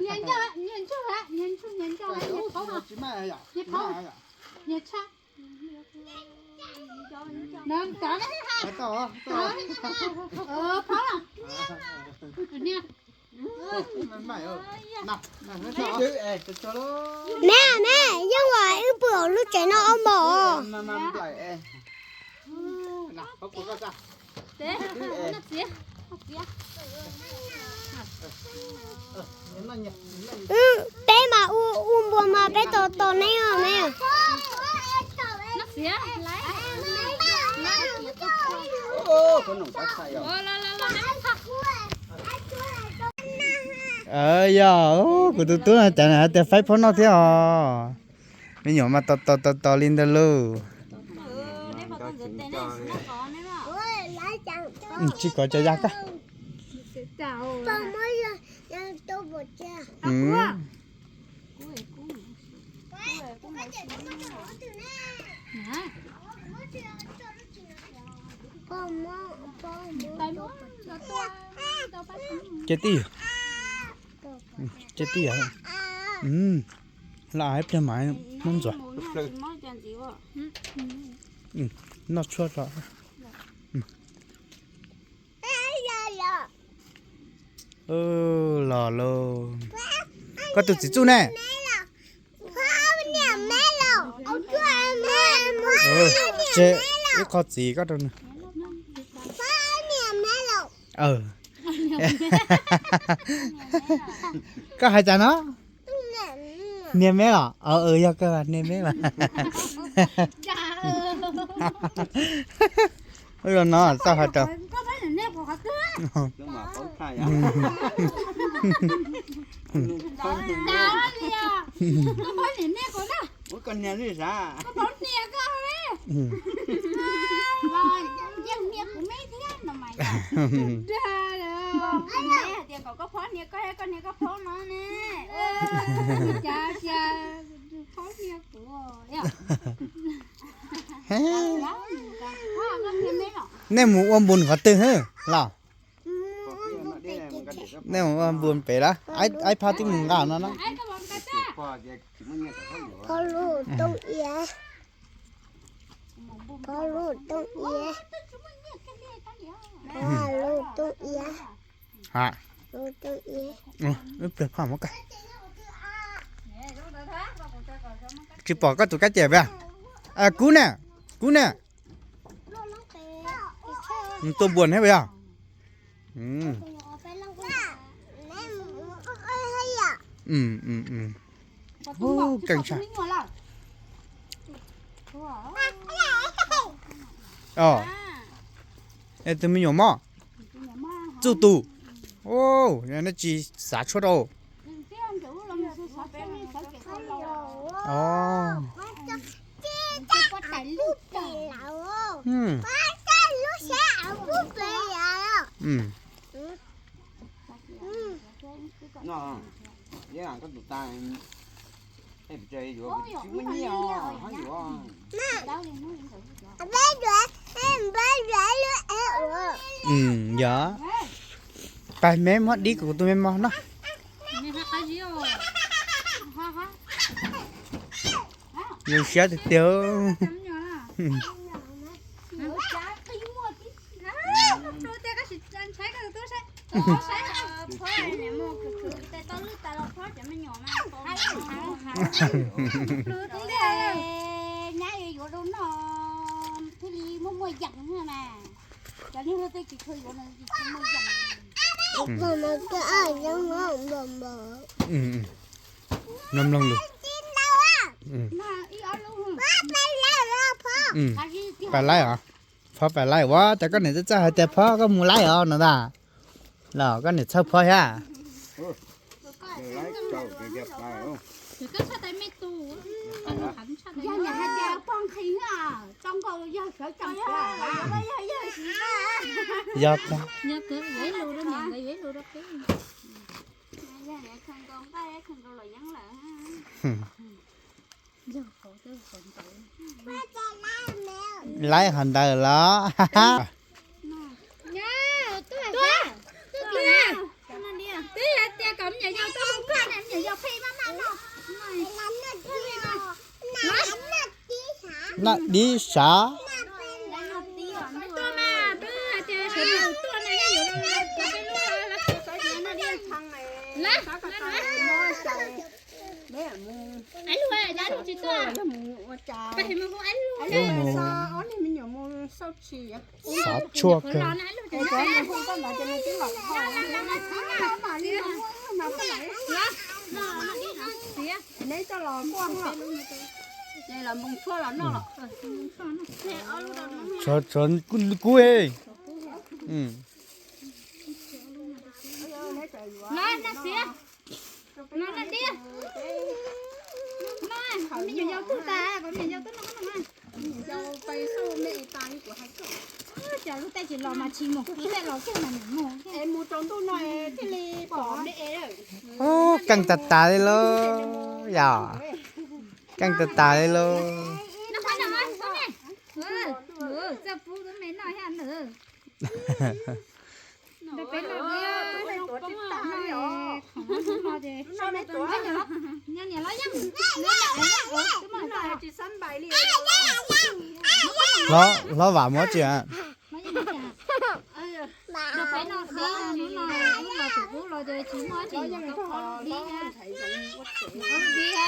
Niag ntsuag, niag ntsuag, niag ntsuag, niag ntsuag, niag phauj, niag phauj, niag tshaj. Phauj, niag. Meb, meb, yeej ua wb pw hauv lub tsev no ob mos. Peb mas ua npua mas peb tos tos neb os me. Yog, kuv tus tub no cas hais tias faib phauj noj thiab os. Me nyuam mas tos tos tos tos li ntawd lauj. Tsis kov cov ya koj. Ces tib, ces tib, lam hais pliag mas muab ntxuav. Noj tshuaj tso. Los lauj. Koj tus txiv txuj ne? Tseg ib qho txiv koj rau nws. Koj hais cas no? Niag me los? Yog koj niag me mas. Los no txawj hais rau. Nej mus ua npun qhov twg hwb los? Nej mus ua npun pem lawm, ib phab twb mus nqa no na. Ib pliag phaj muab kaw. Tsis pom koj tus kab cem peb. Kub ne, kub ne. Tuaj npuas thiab puas yog? Ub, keej tshaj. Os, es tus me nyuam mob, txuj tus. Ub, neb tsis xav tshuaj rau. Os, yog, pab me muab dib kuv tus me mos no. Zoo siab tiag tiag. Nyab yuav yuav rau noj thiaj li muaj muaj yeem na. Cov niag luag tej tsis tshua yuav no tsis tshua muaj yeem. Mloog mloog lus. Pab laib os. Phob pab laib ua cas koj niam txawj txawj hais tias phob koj mus laib os no tas. Los koj niam txhawj phob thiab. Yog niam hais tias poj nqhis tau nkaus yog sawv tsees. Yog tag. Laib qhov ntawd los. Twb hais tias kom me nyuam yaus tuaj mus koj ne, me nyuam yaus pheej maj maj noj. Noj dib sav. Tuaj mas twb hais tias sawv daws tuaj ne, yuav los peb lub los. Lawm, lawm, lawm. Aib lug, aib lug tsis tuaj. Xav tshuaj kawg. Tshuav, tshuav kub e. Ub, keej tas tas li lauj yom. Keej tas tas li lauj. Hlob, hlob Vam muab tsi a?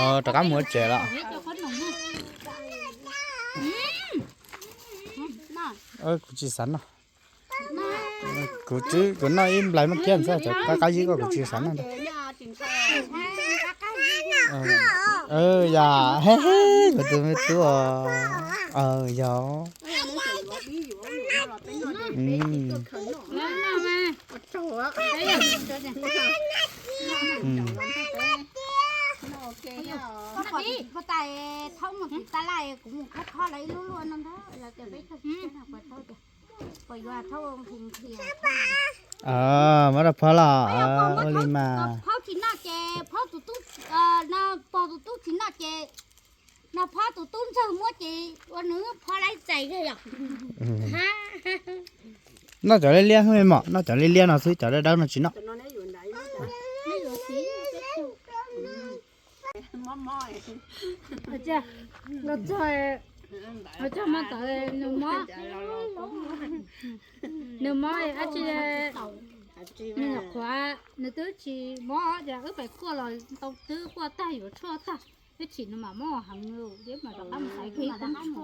Rov qab mus ua tsev lawm. Kuv tsis xav noj. Kuv, kuv noj ib nplais maj kiab xwb, cov qab qab zib ko kuv tsis xav noj ntag. Yog, kuv tus me tub os. Yog. Koj pom tais thaub mus tsis tas laj, kuv mus khob khob lawv ib lub luaj no ntag, lawv tias peb thaub tsis tau, puas thaub tias, puas yuav thaub nqhis nqhis. Muab rau phob los ua li mas. Phob tsis noj ces phob tus tub, no pog tus tub tsis noj ces, no phob tus tub ntxawg muab ces ua nws phob laib txais kawg yom. Noj cov liab liab xwb mog, noj cov liab liab no xwb, cov dawb dawb no tsis noj. Nkauj Txoog, Nkauj Txoog mob tawv, nws mob, nws mob dab tsi, nws nyuam qhuav nws twb tsis mob ces wb pais kuaj los tau twb kuaj tag yuav tshuaj tag, twb tsim nws mam mob heev li, twb mam rov qab mus xaiv kiag ib tug tshuaj.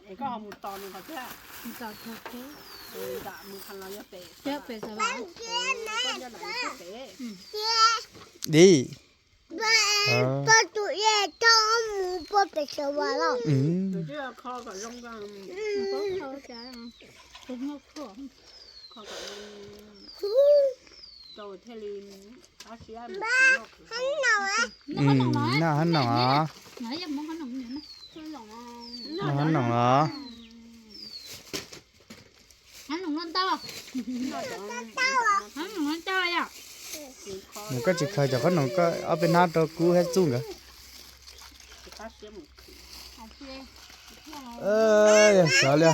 Mus tos nws qhov twg? Mus tos tog teb. Pem xav vas. Di. Noj hab noom os. Noj hab noom os. Mus koj tsis khaws cov qhob noom koj ob peb hnab rau Kub thiab Txuj nkawd. Yog xav li,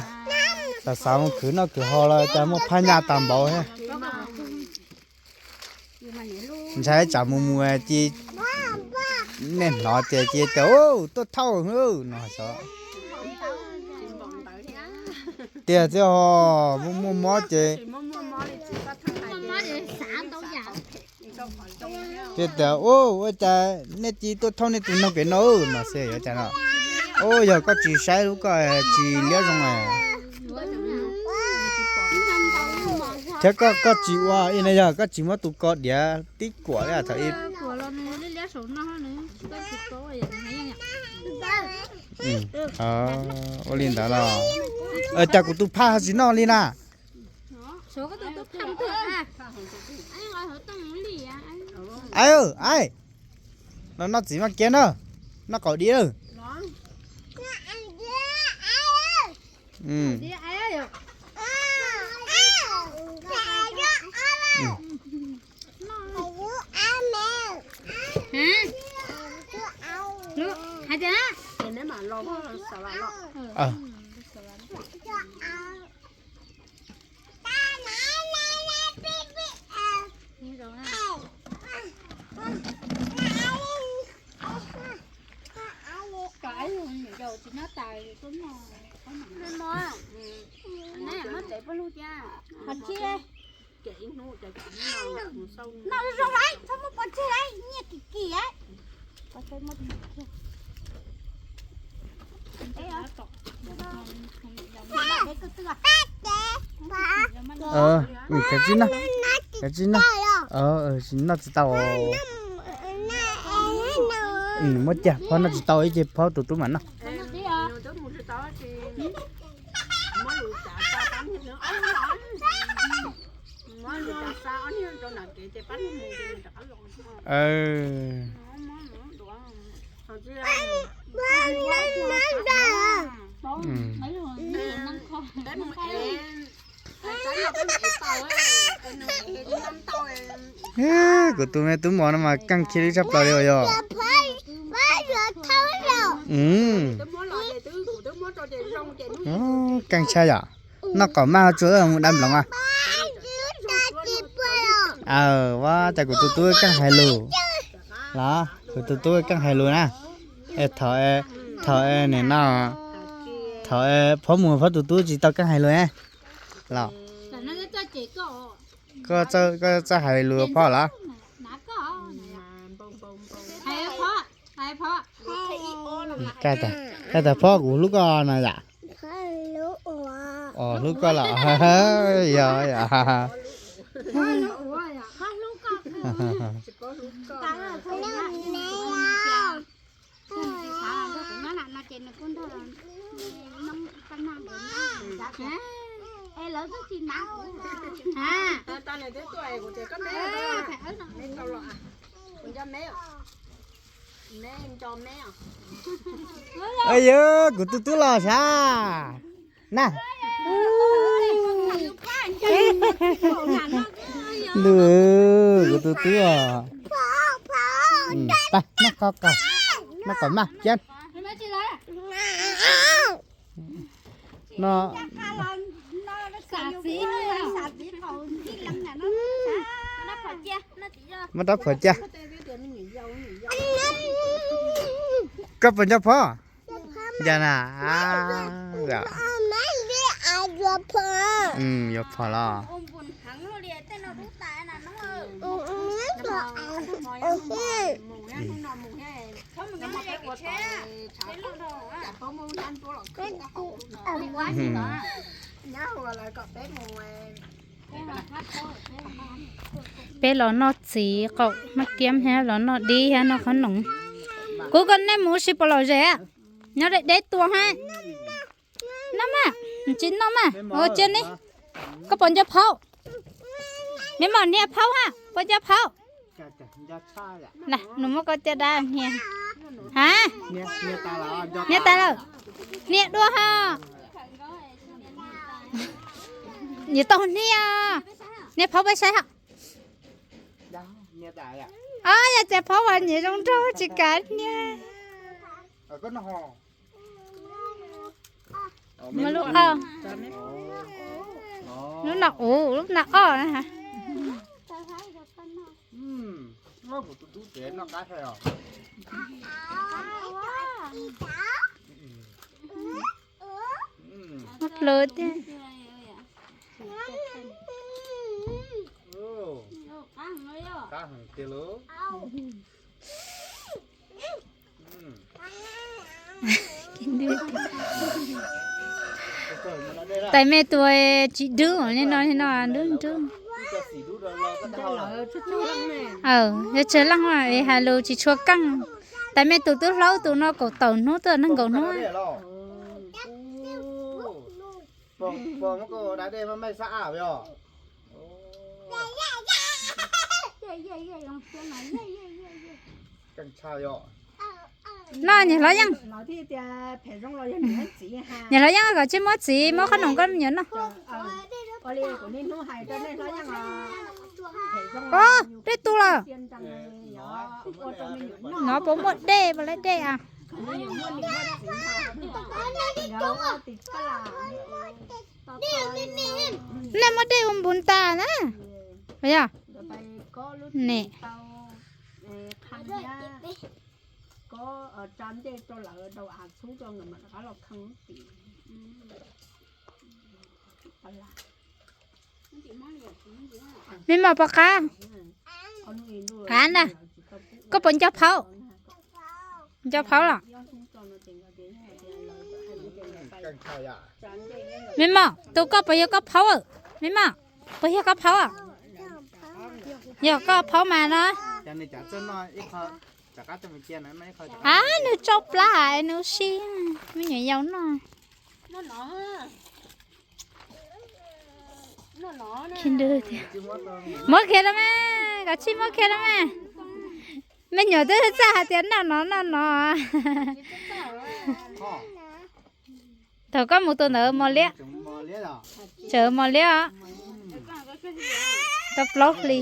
xav xav mus khwv noj khwv haus los cas muaj phaj nyaj tas npaum thiab. Ntshai tsam mus mus ci, nej hnov ces cia tias tuaj thauj no xyov. Tiag thiab ho, muaj muaj mob ces, tias tias ua cas nej ci tuaj thauj nej tus noog kev no no xwb yuav cas no. Ua yog koj tsis saib lub koj tsis liab zoo. Thiab koj tsis ua ib no yog koj tsis muab tus ko diav tib kuam li thaum ib. Ua li ntawd los, cas kuv tus phaj ho tsis noj li na. Aib, aib, no noj txiv maj kiab na, noj qaum diav na. Hais tias, Noj zoo lawm, txhob muab pov tseg lawm, nyiaj kim kim. Kav tsij noj, kav tsij noj. Noj tsis tau. Muab cia, phob noj tsis tau ib ce phob tus tub mam noj. Kuv tus me tub mos no mas keej khiav li tshaj plaws li os yog. Keej tshaj yom. Noj qaum maj ho tsuas mus dab nploov a. Aw, ua cas kuv tus tub keej hais lus los, kuv tus tub keej hais lus na. Thaum, thaum nim no, thaum phob mus phob tus tub tsis tau keej hais lus los. Koj txawj hais lus phob los? Koj tas phob kuv hlub koj no yom. Hlub koj los? Yog yom. Yog kuv tus tub los sav na. Ntuj, kuv tus tub os. Noj qaum maj kiag. Muab rab phom cia. Koj puas nco phob? Nco na. Yuav phom los? Peb los noj txiv qaum maj kiab thiab los noj dib thiab noj qhob noom. Kuv koj nej mus ua si puas lom zem? Nyob deb deb tua ha. Noj mas, tsis noj mas, ua cia ni. Koj puas nco phaub? Me mom nias phaub ha, puas nco phaub? Nws muab koj caj dab hnia. Ha? Hnia tas lawm. Hnia dua ha. Yuav tau hnia. Nias phaub peb saib ha. Yog tias phaub as nyiam zoo nraug tsis kav hnia. Muaj lub o, lub no u, lub no o. Muaj plawv tiag. Tais me tus tsis dub li no, li no dub dub. Yog tsawg leej es hais lus tsis tshua keej. Tais me tus twb hlob tus no kaum tawm hnub twb nees nkaum hnub. No niam hlob Yeej, niam hlob Yeej kom tsij muab txiv muab qhob noom koj me nyuam noj. Dej tu lawm. No puas muaj dej, puas laib dej a? Nej muab dej ua npun tas na. Yog ne. Me mom puas qab? Qab ntag. Koj puas nco phaub? Nco phaub los? Me mom, tus koj puas yog koj phaub? Me mom, puas yog koj phaub? Yog koj phaub mas no. A, nws tsau plab es nws ua si, me nyuam yaus noj. Muab kiag los mas, koj tsij muab kiag los mas. Me nyuam twb txawj hais tias noj no noj no. Thaum koj mus tus ntawd mos liab, tseem mos liab os. Tau plaub hli.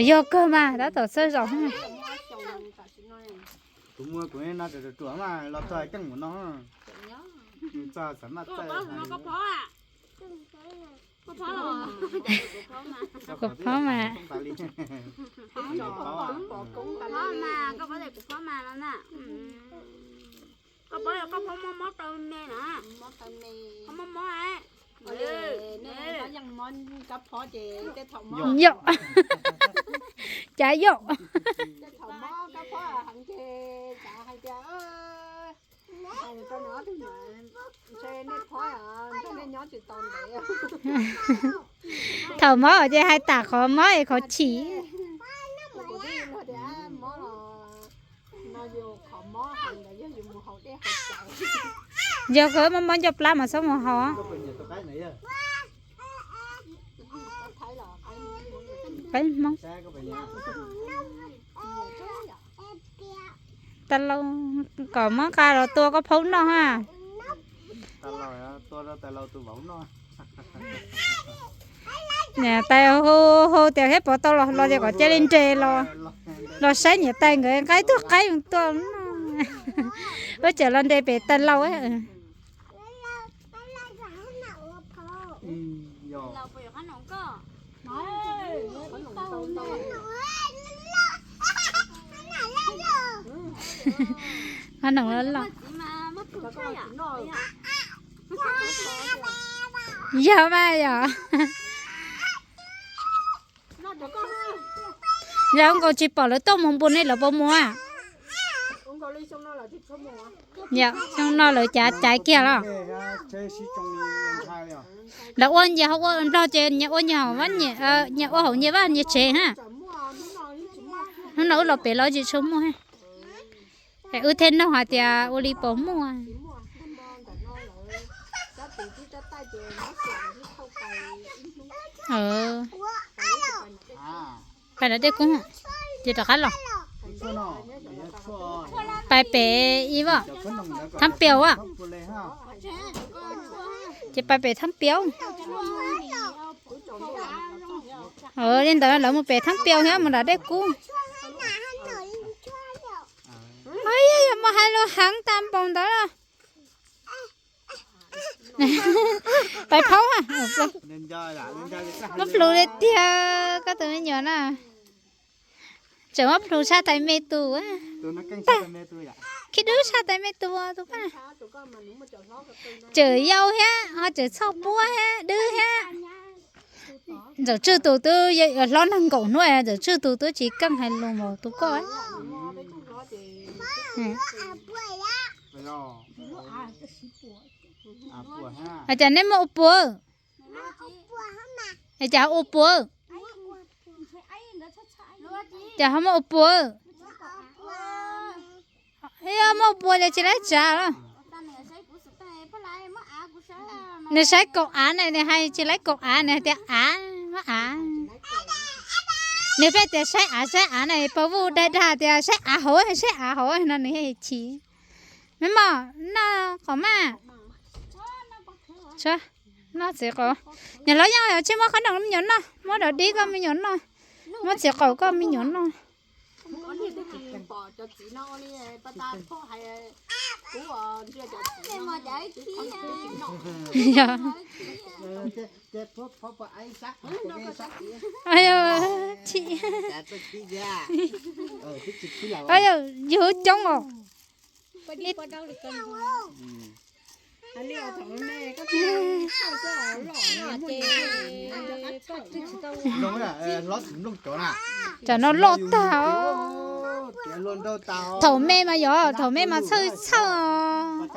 Yog kawg mas, tab tom txawj zaum. Tus muag kuv no ruam ruam mas los txog keej mus no. Txog xav maj txawj. Kuv phob mas. Koj phob, koj phob mob mob taw me na. Mob mob. Yog. Cas yog. Thaum mob ces hais tam qhov mob es qhov chim. Yog koj mob mob ncauj plab mas txhob mus haus. Qaib Hmoob. Tais laus kom muab nqa los tua koj phaub noj ha. Niam tais hu hu tias thiab puas tau los los ces kom cia li nres los, los saib niam tais nkawd nqa ib tug qaib mus tua noj. Ua tseem los nres pem tais laus. Qhob noom los los. Yog mas yog. Yog nkaus tsis pom lawv tuaj mus npus ne, lawv puas mus a? Yog xyoo no lawv cav caiv kiag los? Lawv ua nyias ho ua nplog ces nyias ua nyias hauv, nyias ua hauv nyias vaj nyias tsev na. Hnub no wb los pem los tsis tshua muaj. Es wb thiaj nug hais tias ua li puas muaj. Pais lawv dej kub ces rov qab los. Pais pem ib vaj Thab Piaus a. Ces pais pem Thab Piaus. Li ntawd lawv mus pem Thab Piaus thiab mus nram dej kub. Yog mus hais lus heev tas npaum ntawd los. Pais phaub, muab plhus li tiag koj tus me nyuam na. Tseem muab plhus tshaj tais me tus. Khib dub tshaj tais me tus tus. Tseem yau thiab ho tseem txhoj puab thiab dub thiab. Ntxawm Tswj tus twb hlob nees nkaum hnub, Ntxawm Tswj tus twb tsis keej hais lus npaum tus koj. Cas nej muaj ua puav? Cas ua puav? Cas ho muaj ua puav? Yog muaj ua puav ces tsis laib tsav los. Nws saib kaum av na, nws hais tsis laib kaum av, nws hais tias av, muab av. Nws pheej tias saib av saib av na, pab vuj dag dag tias saib av hauv, saib av hauv no nws chim. Me mom, noj qos maj. Noj txiv qaub. Niam hlob Yooj, tsis muab qhob noom me nyuam noj, muab dov dib koj me nyuam noj, muab txiv qaub koj me nyuam noj. Yus coob os. Tsam no loj tag os. Thaum me mas yog, thaum me mas txhawj txhawj os.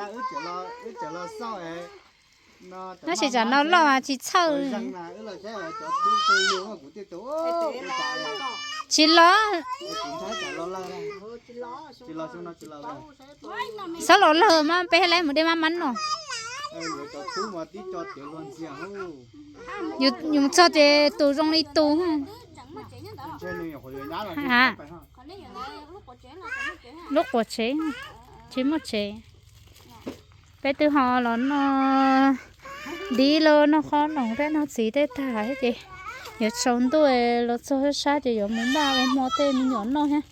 Tab sis tsam no loj mas tsis txhawj. Tsis los. Xob los lawg mas peb thiaj li mus dej mab mab noj. Yus mus txog ces tus zoo li tus. Lub quav tsev, tsis muaj tsev. Peb twb ho los noj dib los noj qhob noom tej noj txiv tej tag ces yuav tsaus ntuj los txog sab ces yuav mus npaj ua hmo tej me nyuam noj thiab.